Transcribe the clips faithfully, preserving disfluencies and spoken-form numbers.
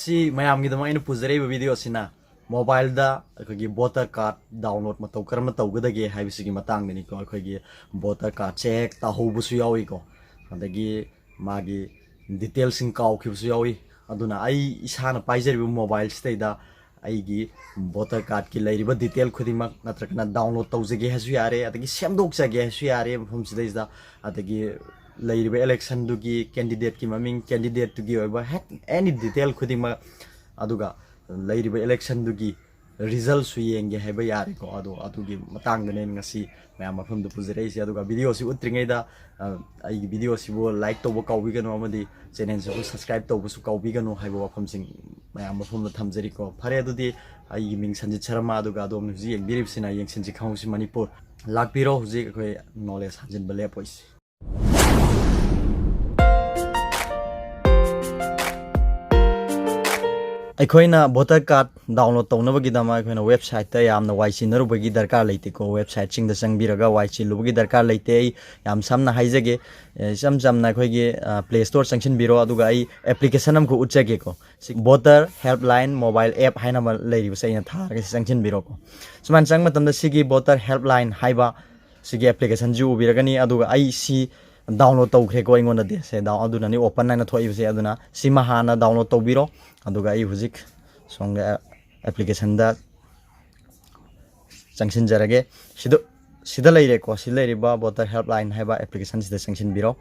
ꯁꯤ ꯃꯌꯥꯝꯒꯤꯗꯃꯛ ꯑꯩꯅ ꯄꯨꯖꯔꯛꯏꯕ ꯚꯤꯗꯤꯑꯣ ꯑꯁꯤꯅ ꯃꯣꯕꯥꯏꯜꯗ ꯑꯩꯈꯣꯏꯒꯤ ꯚꯣꯇꯔ ꯀꯥꯔꯗ ꯗꯥꯎꯟꯂꯣꯗ ꯃꯇꯧ ꯀꯔꯝꯅ ꯇꯧꯒꯗꯒꯦ ꯍꯥꯏꯕꯁꯤꯒꯤ ꯃꯇꯥꯡꯗꯅꯤꯀꯣ꯫ ꯑꯩꯈꯣꯏꯒꯤ ꯚꯣꯇꯔ ꯀꯥꯔꯗꯁꯦ ꯍꯦꯛ ꯇꯥꯍꯧꯕꯁꯨ ꯌꯥꯎꯏꯀꯣ, ꯑꯗꯒꯤ ꯃꯥꯒꯤ ꯗꯤꯇꯦꯜꯁꯤꯡ ꯀꯥꯎꯈꯤꯕꯁꯨ ꯌꯥꯎꯏ꯫ ꯑꯗꯨꯅ ꯑꯩ ꯏꯁꯥꯅ ꯄꯥꯏꯖꯔꯤꯕ ꯃꯣꯕꯥꯏꯜꯁꯤꯗꯩꯗ ꯑꯩꯒꯤ ꯚꯣꯇꯔ ꯀꯥꯔꯗꯀꯤ ꯂꯩꯔꯤꯕ ꯗꯤꯇꯦꯜ ꯈꯨꯗꯤꯡꯃꯛ, ꯅꯠꯇ꯭ꯔꯒꯅ ꯗꯥꯎꯟꯂꯣꯗ ꯇꯧꯖꯒꯦ ꯍꯥꯏꯁꯨ ꯌꯥꯔꯦ, ꯑꯗꯒꯤ ꯁꯦꯝꯗꯣꯛꯆꯒꯦ ꯍꯥꯏꯁꯨ ꯌꯥꯔꯦ꯫ ꯃꯐꯝꯁꯤꯗꯩꯁꯤꯗ ꯑꯗꯒꯤ ꯂꯩꯔꯤꯕ ꯏꯂꯦꯛꯁꯟꯗꯨꯒꯤ ꯀꯦꯟꯗꯤꯗꯦꯠꯀꯤ ꯃꯃꯤꯡ, ꯀꯦꯟꯗꯤꯗꯦꯠꯇꯨꯒꯤ ꯑꯣꯏꯕ ꯍꯦꯛ ꯑꯦꯅꯤ ꯗꯤꯇꯦꯜ ꯈꯨꯗꯤꯡꯃꯛ, ꯑꯗꯨꯒ ꯂꯩꯔꯤꯕ ꯏꯂꯦꯛꯁꯟꯗꯨꯒꯤ ꯔꯤꯖꯜꯁꯨ ꯌꯦꯡꯒꯦ ꯍꯥꯏꯕ ꯌꯥꯔꯦꯀꯣ꯫ ꯑꯗꯣ ꯑꯗꯨꯒꯤ ꯃꯇꯥꯡꯗꯅꯦ ꯉꯁꯤ ꯃꯌꯥꯝ ꯃꯐꯝꯗ ꯄꯨꯖꯔꯛꯏꯁꯦ꯫ ꯑꯗꯨꯒ ꯚꯤꯗꯤꯑꯣꯁꯤ ꯎꯠꯇ꯭ꯔꯤꯉꯩꯗ, ꯑ, ꯑꯩꯒꯤ ꯚꯤꯗꯤꯑꯣꯁꯤꯕꯨ ꯂꯥꯏꯛ ꯇꯧꯕ ꯀꯥꯎꯕꯤꯒꯅꯨ ꯑꯃꯗꯤ ꯆꯦꯅꯦꯜꯁꯤꯕꯨ ꯁꯕꯁꯀ꯭ꯔꯥꯏꯕ ꯇꯧꯕꯁꯨ ꯀꯥꯎꯕꯤꯒꯅꯨ ꯍꯥꯏꯕ ꯋꯥꯐꯝꯁꯤꯡ ꯃꯌꯥꯝ ꯃꯐꯝꯗ ꯊꯝꯖꯔꯤꯀꯣ꯫ ꯐꯔꯦ, ꯑꯗꯨꯗꯤ ꯑꯩꯒꯤ ꯃꯤꯡ ꯁꯟꯖꯤꯠ ꯁꯔꯃ, ꯑꯗꯨꯒ ꯑꯗꯣꯝꯅ ꯍꯧꯖꯤꯛ ꯌꯦꯡꯕꯤꯔꯤꯕꯁꯤꯅ ꯌꯦꯡꯁꯤꯟꯁꯤ ꯈꯪꯍꯧꯁꯤ ꯃꯅꯤꯄꯨꯔ꯫ ꯂꯥꯛꯄꯤꯔꯣ, ꯍꯧꯖꯤꯛ ꯑꯩꯈꯣꯏ ꯅꯣꯂꯦꯖ ꯍꯟꯖꯤꯟꯕ ꯂꯦꯞꯄꯣꯏꯁꯤ꯫ ꯑꯩꯈꯣꯏꯅ ꯚꯣꯇꯔ ꯀꯥꯔꯗ ꯗꯥꯎꯟꯂꯣꯗ ꯇꯧꯅꯕꯒꯤꯗꯃꯛ ꯑꯩꯈꯣꯏꯅ ꯋꯦꯕꯁꯥꯏꯠꯇ ꯌꯥꯝꯅ ꯋꯥꯏ ꯆꯤꯟꯅꯔꯨꯕꯒꯤ ꯗꯔꯀꯥꯔ ꯂꯩꯇꯦꯀꯣ꯫ ꯋꯦꯕꯁꯥꯏꯠꯁꯤꯡꯗ ꯆꯪꯕꯤꯔꯒ ꯋꯥꯏ ꯆꯤꯜꯂꯨꯕꯒꯤ ꯗꯔꯀꯥꯔ ꯂꯩꯇꯦ꯫ ꯑꯩ ꯌꯥꯝ ꯁꯝꯅ ꯍꯥꯏꯖꯒꯦ꯫ ꯑꯦ, ꯏꯆꯝ ꯆꯝꯅ ꯑꯩꯈꯣꯏꯒꯤ, ꯑ, ꯄ꯭ꯂꯦ ꯁ꯭ꯇꯣꯔ ꯆꯪꯁꯤꯟꯕꯤꯔꯣ, ꯑꯗꯨꯒ ꯑꯩ ꯑꯦꯄ꯭ꯂꯤꯀꯦꯁꯟ ꯑꯃꯈꯛ ꯎꯠꯆꯒꯦꯀꯣ꯫ ꯁꯤ ꯚꯣꯇꯔ ꯍꯦꯜꯞꯂꯥꯏꯟ ꯃꯣꯕꯥꯏꯜ ꯑꯦꯞ ꯍꯥꯏꯅ ꯑꯃ ꯂꯩꯔꯤꯕꯁꯦ ꯑꯩꯅ ꯊꯥꯔꯒ ꯁꯤ ꯆꯪꯁꯤꯟꯕꯤꯔꯣꯀꯣ꯫ ꯁꯨꯃꯥꯏꯅ ꯆꯪꯕ ꯃꯇꯝꯗ ꯁꯤꯒꯤ ꯚꯣꯇꯔ ꯍꯦꯜꯞꯂꯥꯏꯟ ꯍꯥꯏꯕ ꯁꯤꯒꯤ ꯑꯦꯄ꯭ꯂꯤꯀꯦꯁꯟꯁꯤ ꯎꯕꯤꯔꯒꯅꯤ꯫ ꯑꯗꯨꯒ ꯑꯩ ꯁꯤ ꯗꯥꯎꯟꯂꯣꯗ ꯇꯧꯈ꯭ꯔꯦꯀꯣ ꯑꯩꯉꯣꯟꯗꯗꯤ꯫ ꯁꯦ, ꯗꯥꯎꯟ-, ꯑꯗꯨꯅꯅꯤ ꯑꯣꯄꯟ ꯍꯥꯏꯅ ꯊꯣꯛꯏꯕꯁꯦ꯫ ꯑꯗꯨꯅ ꯁꯤꯃ ꯍꯥꯟꯅ ꯗꯥꯎꯟꯂꯣꯗ ꯇꯧꯕꯤꯔꯣ, ꯑꯗꯨꯒ ꯑꯩ ꯍꯧꯖꯤꯛ ꯁꯣꯝꯒꯤ ꯑꯦꯄ꯭ꯂꯤꯀꯦꯁꯟꯗ ꯆꯪꯁꯤꯟꯖꯔꯒꯦ꯫ ꯁꯤꯗ, ꯁꯤꯗ ꯂꯩꯔꯦꯀꯣ, ꯁꯤ ꯂꯩꯔꯤꯕ ꯚꯣꯇꯔ ꯍꯦꯜꯞꯂꯥꯏꯟ ꯍꯥꯏꯕ ꯑꯦꯄ꯭ꯂꯤꯀꯦꯁꯟꯁꯤꯗ ꯆꯪꯁꯤꯟꯕꯤꯔꯣ꯫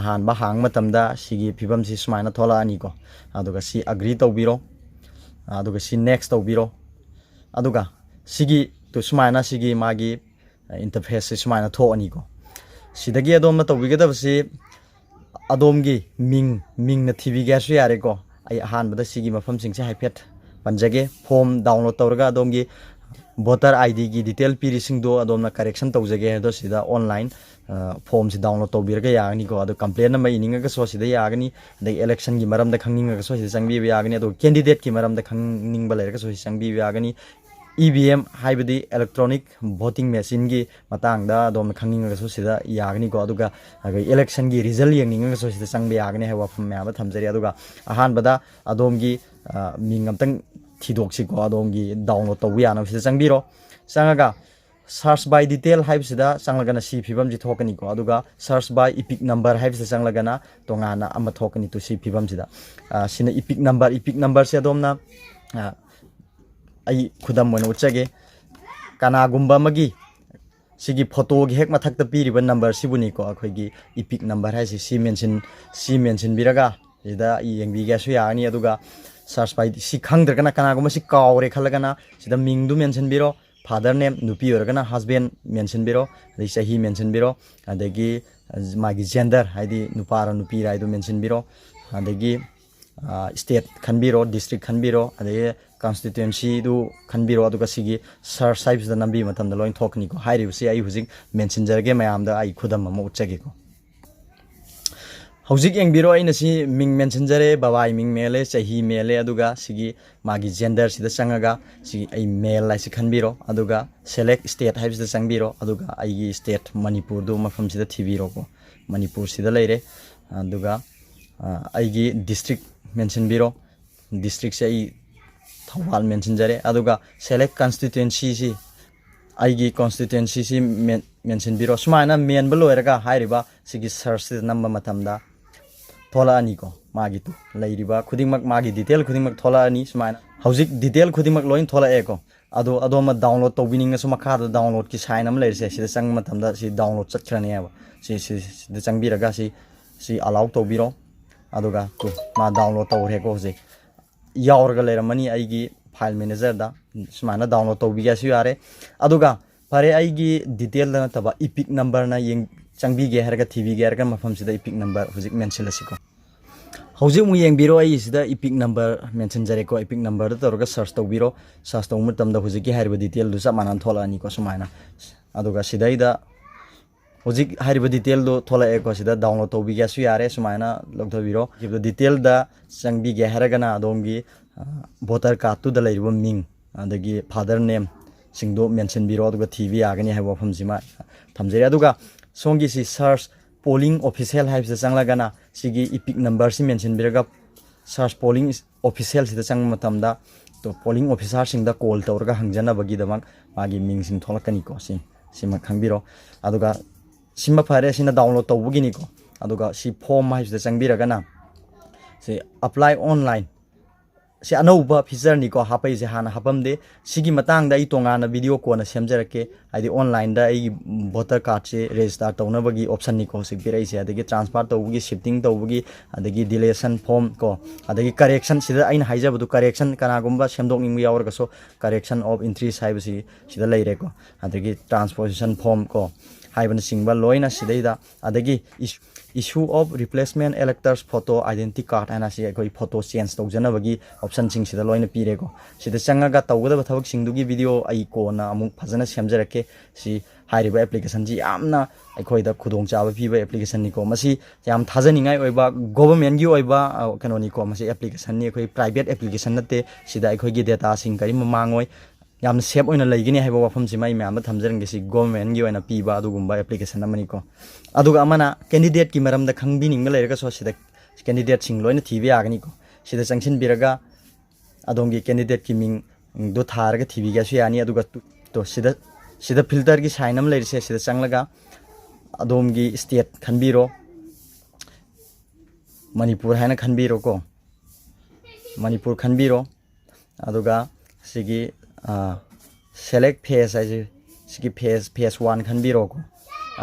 ꯑꯍꯥꯟꯕ ꯍꯥꯡꯕ ꯃꯇꯝꯗ ꯁꯤꯒꯤ ꯐꯤꯕꯝꯁꯤ ꯁꯨꯃꯥꯏꯅ ꯊꯣꯛꯂꯛꯑꯅꯤꯀꯣ꯫ ꯑꯗꯨꯒ ꯁꯤ ꯑꯒ꯭ꯔꯤ ꯇꯧꯕꯤꯔꯣ, ꯑꯗꯨꯒ ꯁꯤ ꯅꯦꯛꯁ ꯇꯧꯕꯤꯔꯣ꯫ ꯑꯗꯨꯒ ꯁꯤꯒꯤ, ꯇꯨ, ꯁꯨꯃꯥꯏꯅ ꯁꯤꯒꯤ ꯃꯥꯒꯤ ꯏꯟꯇꯔꯐꯦꯁꯁꯦ ꯁꯨꯃꯥꯏꯅ ꯊꯣꯛꯑꯅꯤꯀꯣ꯫ ꯁꯤꯗꯒꯤ ꯑꯗꯣꯝꯅ ꯇꯧꯕꯤꯒꯗꯕꯁꯤ ꯑꯗꯣꯝꯒꯤ ꯃꯤꯡ, ꯃꯤꯡꯅ ꯊꯤꯕꯤꯒꯦ ꯍꯥꯏꯔꯁꯨ ꯌꯥꯔꯦꯀꯣ꯫ ꯑꯩ ꯑꯍꯥꯟꯕꯗ ꯁꯤꯒꯤ ꯃꯐꯝꯁꯤꯡꯁꯦ ꯍꯥꯏꯐꯦꯠ ꯄꯟꯖꯒꯦ꯫ ꯐꯣꯔꯝ ꯗꯥꯎꯟꯂꯣꯗ ꯇꯧꯔꯒ ꯑꯗꯣꯝꯒꯤ ꯚꯣꯇꯔ ꯑꯥꯏ ꯗꯤꯒꯤ ꯗꯤꯇꯦꯜ ꯄꯤꯔꯤꯁꯤꯡꯗꯣ ꯑꯗꯣꯝꯅ ꯀꯔꯦꯛꯁꯟ ꯇꯧꯖꯒꯦ ꯍꯥꯏꯗꯣ ꯁꯤꯗ ꯑꯣꯟꯂꯥꯏꯟ, ꯑ, ꯐꯣꯔꯝꯁꯤ ꯗꯥꯎꯟꯂꯣꯗ ꯇꯧꯕꯤꯔꯒ ꯌꯥꯒꯅꯤꯀꯣ꯫ ꯑꯗꯣ ꯀꯝꯄ꯭ꯂꯦꯟ ꯑꯃ ꯏꯅꯤꯡꯉꯒꯁꯨ ꯁꯤꯗ ꯌꯥꯒꯅꯤ, ꯑꯗꯒꯤ ꯏꯂꯦꯛꯁꯟꯒꯤ ꯃꯔꯝꯗ ꯈꯪꯅꯤꯡꯉꯒꯁꯨ ꯁꯤꯗ ꯆꯪꯕꯤꯕ ꯌꯥꯒꯅꯤ, ꯑꯗꯨꯒ ꯀꯦꯟꯗꯤꯗꯦꯠꯀꯤ ꯃꯔꯝꯗ ꯈꯪꯅꯤꯡꯕ ꯂꯩꯔꯒꯁꯨ ꯁꯤ ꯆꯪꯕꯤꯕ ꯌꯥꯒꯅꯤ꯫ ꯏ ꯚꯤ ꯑꯦꯝ ꯍꯥꯏꯕꯗꯤ ꯏꯂꯦꯛꯇ꯭ꯔꯣꯅꯤꯛ ꯚꯣꯇꯤꯡ ꯃꯦꯆꯤꯟꯒꯤ ꯃꯇꯥꯡꯗ ꯑꯗꯣꯝꯅ ꯈꯪꯅꯤꯡꯉꯒꯁꯨ ꯁꯤꯗ ꯌꯥꯒꯅꯤꯀꯣ꯫ ꯑꯗꯨꯒ ꯑꯩꯈꯣꯏ ꯏꯂꯦꯛꯁꯟꯒꯤ ꯔꯤꯖꯜ ꯌꯦꯡꯅꯤꯡꯉꯒꯁꯨ ꯁꯤꯗ ꯆꯪꯕ ꯌꯥꯒꯅꯤ ꯍꯥꯏꯕ ꯋꯥꯐꯝ ꯃꯌꯥꯝ ꯑꯃ ꯊꯝꯖꯔꯤ꯫ ꯑꯗꯨꯒ ꯑꯍꯥꯟꯕꯗ ꯑꯗꯣꯝꯒꯤ, ꯃꯤꯡ ꯑꯝꯇꯪ ꯊꯤꯗꯣꯛꯁꯤꯀꯣ꯫ ꯑꯗꯣꯝꯒꯤ download ꯇꯧꯕ ꯌꯥꯅꯕ ꯁꯤꯗ ꯆꯪꯕꯤꯔꯣ꯫ ꯆꯪꯉꯒ search by detail ꯍꯥꯏꯕꯁꯤꯗ ꯆꯪꯂꯒꯅ ꯁꯤ ꯐꯤꯕꯝꯁꯤ ꯊꯣꯛꯀꯅꯤꯀꯣ꯫ ꯑꯗꯨꯒ search by epic number ꯍꯥꯏꯕꯁꯤꯗ ꯆꯪꯂꯒꯅ ꯇꯣꯉꯥꯟꯅ ꯑꯃ ꯊꯣꯛꯀꯅꯤ꯫ ꯇꯨ ꯁꯤ ꯐꯤꯕꯝꯁꯤꯗ, ꯑ, ꯁꯤꯅ epic number꯫ Epic numberꯁꯦ ꯑꯗꯣꯝꯅ, ꯑ, ꯑꯩ ꯈꯨꯗꯝ ꯑꯣꯏꯅ ꯎꯠꯆꯒꯦ꯫ ꯀꯅꯥꯒꯨꯝꯕ ꯑꯃꯒꯤ ꯁꯤꯒꯤ ꯐꯣꯇꯣꯒꯤ ꯍꯦꯛ ꯃꯊꯛꯇ ꯄꯤꯔꯤꯕ number ꯁꯤꯕꯨꯅꯤꯀꯣ ꯑꯩꯈꯣꯏꯒꯤ epic number ꯍꯥꯏꯁꯤ꯫ ꯁꯤ mention, ꯁꯤ mentionꯕꯤꯔꯒ ꯁꯤꯗ ꯌꯦꯡꯕꯤꯒꯦꯁꯨ ꯌꯥꯒꯅꯤ꯫ ꯑꯗꯨꯒ search by ꯁꯤ ꯈꯪꯗ꯭ꯔꯒꯅ, ꯀꯅꯥꯒꯨꯝꯕ ꯁꯤ ꯀꯥꯎꯔꯦ ꯈꯜꯂꯒꯅ, ꯁꯤꯗ ꯃꯤꯡꯗꯨ mentionꯕꯤꯔꯣ, father name, ꯅꯨꯄꯤ ꯑꯣꯏꯔꯒꯅ husband mentionꯕꯤꯔꯣ, ꯑꯗꯩ ꯆꯍꯤ mentionꯕꯤꯔꯣ, ꯑꯗꯒꯤ ꯃꯥꯒꯤ gender, ꯍꯥꯏꯗꯤ ꯅꯨꯄꯥꯔ ꯅꯨꯄꯤꯔ ꯍꯥꯏꯗꯨ mentionꯕꯤꯔꯣ, ꯑꯗꯒꯤ state ꯈꯟꯕꯤꯔꯣ, district ꯈꯟꯕꯤꯔꯣ, ꯑꯗꯒꯤ constituencyꯗꯨ ꯈꯟꯕꯤꯔꯣ꯫ ꯑꯗꯨꯒ ꯁꯤꯒꯤ search ꯍꯥꯏꯕꯁꯤꯗ ꯅꯝꯕꯤꯕ ꯃꯇꯝꯗ ꯂꯣꯏ ꯊꯣꯛꯀꯅꯤꯀꯣ꯫ ꯍꯥꯏꯔꯤꯕꯁꯤ ꯑꯩ ꯍꯧꯖꯤꯛ mentionꯖꯔꯒꯦ, ꯃꯌꯥꯝꯗ ꯑꯩ ꯈꯨꯗꯝ ꯑꯃ ꯎꯠꯆꯒꯦꯀꯣ꯫ ꯍꯧꯖꯤꯛ ꯌꯦꯡꯕꯤꯔꯣ, ꯑꯩꯅ ꯁꯤ ꯃꯤꯡ mentionꯖꯔꯦ, ꯕꯕꯥꯒꯤ ꯃꯤꯡ ꯃꯦꯜꯂꯦ, ꯆꯍꯤ ꯃꯦꯜꯂꯦ, ꯑꯗꯨꯒ ꯁꯤꯒꯤ ꯃꯥꯒꯤ genderꯁꯤꯗ ꯆꯪꯉꯒ ꯁꯤ ꯑꯩ male ꯍꯥꯏꯁꯤ ꯈꯟꯕꯤꯔꯣ, ꯑꯗꯨꯒ select state ꯍꯥꯏꯕꯁꯤꯗ ꯆꯪꯕꯤꯔꯣ, ꯑꯗꯨꯒ ꯑꯩꯒꯤ state ꯃꯅꯤꯄꯨꯔꯗꯨ ꯃꯐꯝꯁꯤꯗ ꯊꯤꯕꯤꯔꯣꯀꯣ꯫ ꯃꯅꯤꯄꯨꯔꯁꯤꯗ ꯂꯩꯔꯦ꯫ ꯑꯗꯨꯒ, ꯑ, ꯑꯩꯒꯤ district mentionꯕꯤꯔꯣ꯫ Districtꯁꯦ ꯑꯩ ꯊꯧꯕꯥꯜ mentionꯖꯔꯦ꯫ ꯑꯗꯨꯒ select constituencyꯁꯤ ꯑꯩꯒꯤ constituencyꯁꯤ mentionꯕꯤꯔꯣ꯫ ꯁꯨꯃꯥꯏꯅ ꯃꯦꯟꯕ ꯂꯣꯏꯔꯒ ꯍꯥꯏꯔꯤꯕ ꯁꯤꯒꯤ searchꯁꯤꯗ ꯅꯝꯕ ꯃꯇꯝꯗ ꯊꯣꯛꯂꯛꯑꯅꯤꯀꯣ꯫ ꯃꯥꯒꯤ ꯇꯨ ꯂꯩꯔꯤꯕ ꯈꯨꯗꯤꯡꯃꯛ, ꯃꯥꯒꯤ detail ꯈꯨꯗꯤꯡꯃꯛ ꯊꯣꯛꯂꯛꯑꯅꯤ꯫ ꯁꯨꯃꯥꯏꯅ ꯍꯧꯖꯤꯛ detail ꯈꯨꯗꯤꯡꯃꯛ ꯂꯣꯏ ꯊꯣꯛꯂꯛꯑꯦꯀꯣ꯫ ꯑꯗꯣ ꯑꯗꯣꯝꯅ download ꯇꯧꯕꯤꯅꯤꯡꯉꯁꯨ ꯃꯈꯥꯗ downloadꯀꯤ sign ꯑꯃ ꯂꯩꯔꯤꯁꯦ, ꯁꯤꯗ ꯆꯪꯕ ꯃꯇꯝꯗ ꯁꯤ download ꯆꯠꯈ꯭ꯔꯅꯦꯕ꯫ ꯁꯤ, ꯁꯤ, ꯁꯤꯗ ꯆꯪꯕꯤꯔꯒ ꯁꯤ, ꯁꯤ allow ꯇꯧꯕꯤꯔꯣ꯫ ꯑꯗꯨꯒ ꯇꯨ, ꯃꯥ download ꯇꯧꯈ꯭ꯔꯦꯀꯣ꯫ ꯍꯧꯖꯤꯛ ꯌꯥꯎꯔꯒ ꯂꯩꯔꯝꯃꯅꯤ ꯑꯩꯒꯤ file managerꯗ꯫ ꯁꯨꯃꯥꯏꯅ download ꯇꯧꯕꯤꯒꯦꯁꯨ ꯌꯥꯔꯦ꯫ ꯑꯗꯨꯒ ꯐꯔꯦ, ꯑꯩꯒꯤ detailꯗ ꯅꯠꯇꯕ epic numberꯅ ꯌꯦꯡ-, ꯆꯪꯕꯤꯒꯦ ꯍꯥꯏꯔꯒ, ꯊꯤꯕꯤꯒꯦ ꯍꯥꯏꯔꯒ, ꯃꯐꯝꯁꯤꯗ epic number ꯍꯧꯖꯤꯛ ꯃꯦꯟꯁꯤꯜꯂꯁꯤꯀꯣ꯫ ꯍꯧꯖꯤꯛ ꯑꯃꯨꯛ ꯌꯦꯡꯕꯤꯔꯣ, ꯑꯩ ꯁꯤꯗ epic number mentionꯖꯔꯦꯀꯣ꯫ Epic numberꯗ ꯇꯧꯔꯒ search ꯇꯧꯕꯤꯔꯣ꯫ Search ꯇꯧꯕ ꯃꯇꯝꯗ ꯍꯧꯖꯤꯛꯀꯤ ꯍꯥꯏꯔꯤꯕ detailꯗꯨ ꯆꯞ ꯃꯥꯟꯅꯅ ꯊꯣꯛꯂꯛꯑꯅꯤꯀꯣ꯫ ꯁꯨꯃꯥꯏꯅ, ꯑꯗꯨꯒ ꯁꯤꯗꯩꯗ ꯍꯧꯖꯤꯛ ꯍꯥꯏꯔꯤꯕ detailꯗꯨ ꯊꯣꯛꯂꯛꯑꯦꯀꯣ꯫ ꯁꯤꯗ download ꯇꯧꯕꯤꯒꯦꯁꯨ ꯌꯥꯔꯦ꯫ ꯁꯨꯃꯥꯏꯅ ꯂꯧꯊꯕꯤꯔꯣ꯫ ꯍꯥꯏꯔꯤꯕ detailꯗ ꯆꯪꯕꯤꯒꯦ ꯍꯥꯏꯔꯒꯅ ꯑꯗꯣꯝꯒꯤ, ꯑ, voter cardꯇꯨꯗ ꯂꯩꯔꯤꯕ ꯃꯤꯡ ꯑꯗꯒꯤ father nameꯁꯤꯡꯗꯣ mentionꯕꯤꯔꯣ, ꯑꯗꯨꯒ ꯊꯤꯕ ꯌꯥꯒꯅꯤ ꯍꯥꯏꯕ ꯋꯥꯐꯝꯁꯤꯃ ꯊꯝꯖꯔꯤ꯫ ꯑꯗꯨꯒ ꯁꯣꯝꯒꯤ ꯁꯤ search polling official ꯍꯥꯏꯕꯁꯤꯗ ꯆꯪꯂꯒꯅ ꯁꯤꯒꯤ epic numberꯁꯤ mentionꯕꯤꯔꯒ search polling ꯑꯣꯐꯤꯁꯤꯌꯦꯜꯁꯤꯗ ꯆꯪꯕ ꯃꯇꯝꯗ ꯄꯣꯂꯤꯡ ꯑꯣꯐꯤꯁꯥꯔꯁꯤꯡꯗ ꯀꯣꯜ ꯇꯧꯔꯒ ꯍꯪꯖꯅꯕꯒꯤꯗꯃꯛ ꯃꯥꯒꯤ ꯃꯤꯡꯁꯤꯡ ꯊꯣꯛꯂꯛꯀꯅꯤꯀꯣ꯫ ꯁꯤ, ꯁꯤꯃ ꯈꯪꯕꯤꯔꯣ꯫ ꯑꯗꯨꯒ ꯁꯤꯃ ꯐꯔꯦ, ꯁꯤꯅ ꯗꯥꯎꯟꯂꯣꯗ ꯇꯧꯕꯒꯤꯅꯤꯀꯣ꯫ ꯑꯗꯨꯒ ꯁꯤ ꯐꯣꯝ ꯍꯥꯏꯁꯤꯗ ꯆꯪꯕꯤꯔꯒꯅ ꯁꯤ ꯑꯦꯄ꯭ꯂꯥꯏ ꯑꯣꯟꯂꯥꯏꯟ, ꯁꯤ ꯑꯅꯧꯕ ꯐꯤꯆꯔꯅꯤꯀꯣ ꯍꯥꯞꯄꯛꯏꯁꯦ, ꯍꯥꯟꯅ ꯍꯥꯞꯄꯝꯗꯦ꯫ ꯁꯤꯒꯤ ꯃꯇꯥꯡꯗ ꯑꯩ ꯇꯣꯉꯥꯟꯅ ꯚꯤꯗꯤꯑꯣ ꯀꯣꯟꯅ ꯁꯦꯝꯖꯔꯛꯀꯦ꯫ ꯍꯥꯏꯗꯤ ꯑꯣꯟꯂꯥꯏꯟꯗ ꯑꯩꯒꯤ ꯚꯣꯇꯔ ꯀꯥꯔꯠꯁꯦ ꯔꯦꯖꯤꯁꯇꯥꯔ ꯇꯧꯅꯕꯒꯤ ꯑꯣꯞꯁꯟꯅꯤꯀꯣ ꯍꯧꯖꯤꯛ ꯄꯤꯔꯛꯏꯁꯦ꯫ ꯑꯗꯒꯤ ꯇ꯭ꯔꯥꯟꯁꯐꯔ ꯇꯧꯕꯒꯤ, ꯁꯤꯐꯇꯤꯡ ꯇꯧꯕꯒꯤ, ꯑꯗꯒꯤ ꯗꯤꯂꯦꯁꯟ ꯐꯣꯝ ꯀꯣ, ꯑꯗꯒꯤ ꯀꯔꯦꯛꯁꯟ, ꯁꯤꯗ ꯑꯩꯅ ꯍꯥꯏꯖꯕꯗꯨ ꯀꯔꯦꯛꯁꯟ, ꯀꯅꯥꯒꯨꯝꯕ ꯁꯦꯝꯗꯣꯛꯅꯤꯡꯕ ꯌꯥꯎꯔꯒꯁꯨ ꯀꯔꯦꯛꯁꯟ ꯑꯣꯐ ꯏꯟꯇ꯭ꯔꯤꯁ ꯍꯥꯏꯕꯁꯤ ꯁꯤꯗ ꯂꯩꯔꯦꯀꯣ꯫ ꯑꯗꯒꯤ ꯇ꯭ꯔꯥꯟꯁꯄꯣꯖꯤꯁꯟ ꯐꯣꯝ ꯀꯣ ꯍꯥꯏꯕꯅꯆꯤꯡꯕ ꯂꯣꯏꯅ ꯁꯤꯗꯩꯗ, ꯑꯗꯒꯤ ꯏꯁ-, issue of replacement electors photo identity card ꯍꯥꯏꯅ ꯁꯤ ꯑꯩꯈꯣꯏ ꯐꯣꯇꯣ ꯆꯦꯟꯖ ꯇꯧꯖꯅꯕꯒꯤ ꯑꯣꯞꯁꯟꯁꯤꯡꯁꯤꯗ ꯂꯣꯏꯅ ꯄꯤꯔꯦꯀꯣ꯫ ꯁꯤꯗ ꯆꯪꯉꯒ ꯇꯧꯒꯗꯕ ꯊꯕꯛꯁꯤꯡꯗꯨꯒꯤ ꯚꯤꯗꯤꯑꯣ ꯑꯩ ꯀꯣꯟꯅ ꯑꯃꯨꯛ ꯐꯖꯅ ꯁꯦꯝꯖꯔꯛꯀꯦ꯫ ꯁꯤ ꯍꯥꯏꯔꯤꯕ ꯑꯦꯄ꯭ꯂꯤꯀꯦꯁꯟꯁꯤ ꯌꯥꯝꯅ ꯑꯩꯈꯣꯏꯗ ꯈꯨꯗꯣꯡꯆꯥꯕ ꯄꯤꯕ ꯑꯦꯄ꯭ꯂꯤꯀꯦꯁꯟꯅꯤꯀꯣ꯫ ꯃꯁꯤ ꯌꯥꯝ ꯊꯥꯖꯅꯤꯡꯉꯥꯏ ꯑꯣꯏꯕ, ꯒꯣꯚꯔꯟꯃꯦꯟꯠꯀꯤ ꯑꯣꯏꯕ, ꯑ, ꯀꯩꯅꯣꯅꯤꯀꯣ꯫ ꯃꯁꯤ ꯑꯦꯄ꯭ꯂꯤꯀꯦꯁꯟꯅꯤ, ꯑꯩꯈꯣꯏ ꯄ꯭ꯔꯥꯏꯚꯦꯠ ꯑꯦꯄ꯭ꯂꯤꯀꯦꯁꯟ ꯅꯠꯇꯦ꯫ ꯁꯤꯗ ꯑꯩꯈꯣꯏꯒꯤ ꯗꯦꯇꯥꯁꯤꯡ ꯀꯔꯤꯝ ꯃꯥꯡꯉꯣꯏ, ꯌꯥꯝꯅ ꯁꯦꯐ ꯑꯣꯏꯅ ꯂꯩꯒꯅꯤ ꯍꯥꯏꯕ ꯋꯥꯐꯝꯁꯤꯃ ꯑꯩ ꯃꯌꯥꯝꯗ ꯊꯝꯖꯔꯝꯒꯦ꯫ ꯁꯤ ꯒꯣꯚꯔꯟꯃꯦꯟꯠꯀꯤ ꯑꯣꯏꯅ ꯄꯤꯕ ꯑꯗꯨꯒꯨꯝꯕ ꯑꯦꯄ꯭ꯂꯤꯀꯦꯁꯟ ꯑꯃꯅꯤꯀꯣ꯫ ꯑꯗꯨꯒ ꯑꯃꯅ ꯀꯦꯟꯗꯤꯗꯦꯠꯀꯤ ꯃꯔꯝꯗ ꯈꯪꯕꯤꯅꯤꯡꯕ ꯂꯩꯔꯒꯁꯨ ꯁꯤꯗ ꯀꯦꯟꯗꯤꯗꯦꯠꯁꯤꯡ ꯂꯣꯏꯅ ꯊꯤꯕ ꯌꯥꯒꯅꯤꯀꯣ꯫ ꯁꯤꯗ ꯆꯪꯁꯤꯟꯕꯤꯔꯒ ꯑꯗꯣꯝꯒꯤ ꯀꯦꯟꯗꯤꯗꯦꯠꯀꯤ ꯃꯤꯡꯗꯣ ꯊꯥꯔꯒ ꯊꯤꯕꯤꯒꯦꯁꯨ ꯌꯥꯅꯤ꯫ ꯑꯗꯨꯒ ꯇꯨ-, ꯇꯣ ꯁꯤꯗ, ꯁꯤꯗ ꯐꯤꯜꯇꯔꯒꯤ ꯁꯥꯏꯟ ꯑꯃ ꯂꯩꯔꯤꯁꯦ, ꯁꯤꯗ ꯆꯪꯂꯒ ꯑꯗꯣꯝꯒꯤ ꯁ꯭ꯇꯦꯠ ꯈꯟꯕꯤꯔꯣ, ꯃꯅꯤꯄꯨꯔ ꯍꯥꯏꯅ ꯈꯟꯕꯤꯔꯣꯀꯣ, ꯃꯅꯤꯄꯨꯔ ꯈꯟꯕꯤꯔꯣ꯫ ꯑꯗꯨꯒ ꯁꯤꯒꯤ, ꯑ, ꯁꯦꯂꯦꯛ ꯐꯦꯁ ꯍꯥꯏꯁꯦ, ꯁꯤꯒꯤ ꯐꯦꯁ, ꯐꯦꯁ ꯋꯥꯟ ꯈꯟꯕꯤꯔꯣꯀꯣ꯫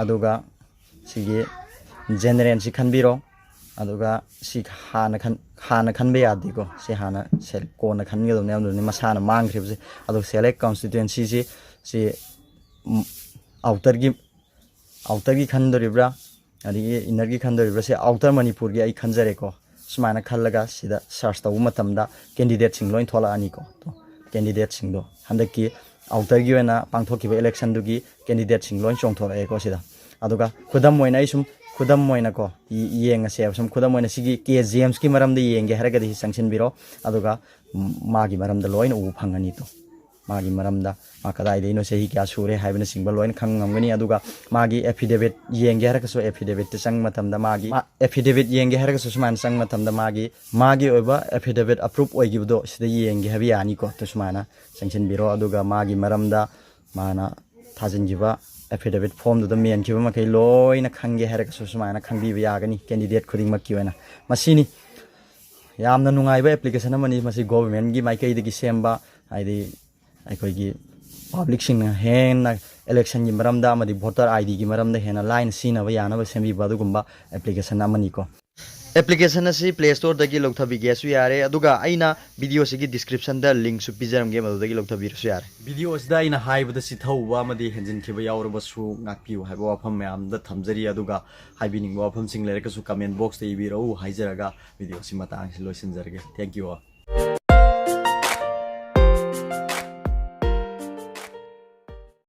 ꯑꯗꯨꯒ ꯁꯤꯒꯤ ꯖꯦꯅꯔꯦꯜꯁꯤ ꯈꯟꯕꯤꯔꯣ꯫ ꯑꯗꯨꯒ ꯁꯤ ꯍꯥꯟꯅ ꯈꯟ-, ꯍꯥꯟꯅ ꯈꯟꯕ ꯌꯥꯗꯦꯀꯣ꯫ ꯁꯤ ꯍꯥꯟꯅ ꯁꯦ-, ꯀꯣꯟꯅ ꯈꯟꯒꯗꯕꯅꯦ, ꯑꯗꯨꯅꯤ ꯃꯁꯥꯅ ꯃꯥꯡꯈ꯭ꯔꯤꯕꯁꯦ꯫ ꯑꯗꯨꯒ ꯁꯦꯂꯦꯛ ꯀꯟꯁꯇꯤꯇ꯭ꯋꯦꯟꯁꯤꯁꯤ, ꯁꯤ, ꯎꯝ, ꯑꯥꯎꯇꯔꯒꯤ, ꯑꯥꯎꯇꯔꯒꯤ ꯈꯟꯗꯣꯔꯤꯕ꯭ꯔꯥ, ꯑꯗꯒꯤ ꯏꯟꯅꯔꯒꯤ ꯈꯟꯗꯣꯔꯤꯕ꯭ꯔꯥ? ꯁꯤ ꯑꯥꯎꯇꯔ ꯃꯅꯤꯄꯨꯔꯒꯤ ꯑꯩ ꯈꯟꯖꯔꯦꯀꯣ꯫ ꯁꯨꯃꯥꯏꯅ ꯈꯜꯂꯒ ꯁꯤꯗ ꯁꯔꯆ ꯇꯧꯕ ꯃꯇꯝꯗ ꯀꯦꯟꯗꯤꯗꯦꯠꯁꯤꯡ ꯂꯣꯏ ꯊꯣꯛꯂꯛꯑꯅꯤꯀꯣ꯫ ꯇꯣ, ꯀꯦꯟꯗꯤꯗꯦꯠꯁꯤꯡꯗꯣ ꯍꯟꯗꯛꯀꯤ ꯑꯥꯎꯇꯔꯒꯤ ꯑꯣꯏꯅ ꯄꯥꯡꯊꯣꯛꯈꯤꯕ ꯏꯂꯦꯛꯁꯟꯗꯨꯒꯤ ꯀꯦꯟꯗꯤꯗꯦꯠꯁꯤꯡ ꯂꯣꯏ ꯆꯣꯡꯊꯣꯔꯛꯑꯦꯀꯣ ꯁꯤꯗ꯫ ꯑꯗꯨꯒ ꯈꯨꯗꯝ ꯑꯣꯏꯅ ꯑꯩ ꯁꯨꯝ, ꯈꯨꯗꯝ ꯑꯣꯏꯅꯀꯣ, ꯌꯦ-, ꯌꯦꯡꯉꯁꯦꯕ꯫ ꯁꯨꯝ ꯈꯨꯗꯝ ꯑꯣꯏꯅ ꯁꯤꯒꯤ ꯀꯦ ꯖꯦꯝꯁꯀꯤ ꯃꯔꯝꯗ ꯌꯦꯡꯒꯦ ꯍꯥꯏꯔꯒꯗꯤ ꯁꯤ ꯆꯪꯁꯤꯟꯕꯤꯔꯣ꯫ ꯑꯗꯨꯒ ꯃꯥꯒꯤ ꯃꯔꯝꯗ ꯂꯣꯏꯅ ꯎꯕ ꯐꯪꯒꯅꯤ꯫ ꯇꯣ, ꯃꯥꯒꯤ ꯃꯔꯝꯗ, ꯃꯥ ꯀꯗꯥꯏꯗꯩꯅꯣ, ꯆꯍꯤ ꯀꯌꯥ ꯁꯨꯔꯦ ꯍꯥꯏꯕꯅꯆꯤꯡꯕ ꯂꯣꯏꯅ ꯈꯪ ꯉꯝꯒꯅꯤ꯫ ꯑꯗꯨꯒ ꯃꯥꯒꯤ affidavit ꯌꯦꯡꯒꯦ ꯍꯥꯏꯔꯒꯁꯨ, affidavitꯇ ꯆꯪꯕ ꯃꯇꯝꯗ ꯃꯥꯒꯤ, ꯃꯥ-, affidavit ꯌꯦꯡꯒꯦ ꯍꯥꯏꯔꯒꯁꯨ ꯁꯨꯃꯥꯏꯅ ꯆꯪꯕ ꯃꯇꯝꯗ ꯃꯥꯒꯤ, ꯃꯥꯒꯤ ꯑꯣꯏꯕ affidavit approve ꯑꯣꯏꯈꯤꯕꯗꯣ ꯁꯤꯗ ꯌꯦꯡꯒꯦ ꯍꯥꯏꯕ ꯌꯥꯅꯤꯀꯣ꯫ ꯑꯗꯨ ꯁꯨꯃꯥꯏꯅ ꯆꯪꯁꯤꯟꯕꯤꯔꯣ꯫ ꯑꯗꯨꯒ ꯃꯥꯒꯤ ꯃꯔꯝꯗ ꯃꯥꯅ ꯊꯥꯖꯤꯟꯈꯤꯕ affidavit formꯗꯨꯗ ꯃꯦꯟꯈꯤꯕ ꯃꯈꯩ ꯂꯣꯏꯅ ꯈꯪꯒꯦ ꯍꯥꯏꯔꯒꯁꯨ ꯁꯨꯃꯥꯏꯅ ꯈꯪꯕꯤꯕ ꯌꯥꯒꯅꯤ, candidate ꯈꯨꯗꯤꯡꯃꯛꯀꯤ ꯑꯣꯏꯅ꯫ ꯃꯁꯤꯅꯤ꯫ ꯌꯥꯝꯅ ꯅꯨꯡꯉꯥꯏꯕ application ꯑꯃꯅꯤ꯫ ꯃꯁꯤ governmentꯀꯤ ꯃꯥꯏꯀꯩꯗꯒꯤ ꯁꯦꯝꯕ, ꯍꯥꯏꯗꯤ ꯑꯩꯈꯣꯏꯒꯤ publicꯁꯤꯡꯅ ꯍꯦꯟꯅ electionꯒꯤ ꯃꯔꯝꯗ ꯑꯃꯗꯤ voter IDꯒꯤ ꯃꯔꯝꯗ ꯍꯦꯟꯅ ꯂꯥꯏꯅ ꯁꯤꯖꯤꯟꯅꯕ ꯌꯥꯅꯕ ꯁꯦꯝꯕꯤꯕ ꯑꯗꯨꯒꯨꯝꯕ application ꯑꯃꯅꯤꯀꯣ꯫ Application ꯑꯁꯤ Play Storeꯗꯒꯤ ꯂꯧꯊꯕꯤꯒꯦꯁꯨ ꯌꯥꯔꯦ, ꯑꯗꯨꯒ ꯑꯩꯅ videoꯁꯤꯒꯤ descriptionꯗ linkꯁꯨ ꯄꯤꯖꯔꯝꯒꯦ, ꯃꯗꯨꯗꯒꯤ ꯂꯧꯊꯕꯤꯔꯁꯨ ꯌꯥꯔꯦ꯫ Videoꯁꯤꯗ ꯑꯩꯅ ꯍꯥꯏꯕꯗ ꯆꯤꯊꯍꯧꯕ ꯑꯃꯗꯤ ꯍꯦꯟꯖꯤꯟꯈꯤꯕ ꯌꯥꯎꯔꯕꯁꯨ ꯉꯥꯛꯄꯤꯌꯨ ꯍꯥꯏꯕ ꯋꯥꯐꯝ ꯃꯌꯥꯝꯗ ꯊꯝꯖꯔꯤ꯫ ꯑꯗꯨꯒ ꯍꯥꯏꯕꯤꯅꯤꯡꯕ ꯋꯥꯐꯝꯁꯤꯡ ꯂꯩꯔꯒꯁꯨ comment boxꯇ ꯏꯕꯤꯔꯛꯎ ꯍꯥꯏꯖꯔꯒ videoꯁꯤ ꯃꯇꯥꯡꯁꯤ ꯂꯣꯏꯁꯤꯟꯖꯔꯒꯦ꯫ Thank you all꯫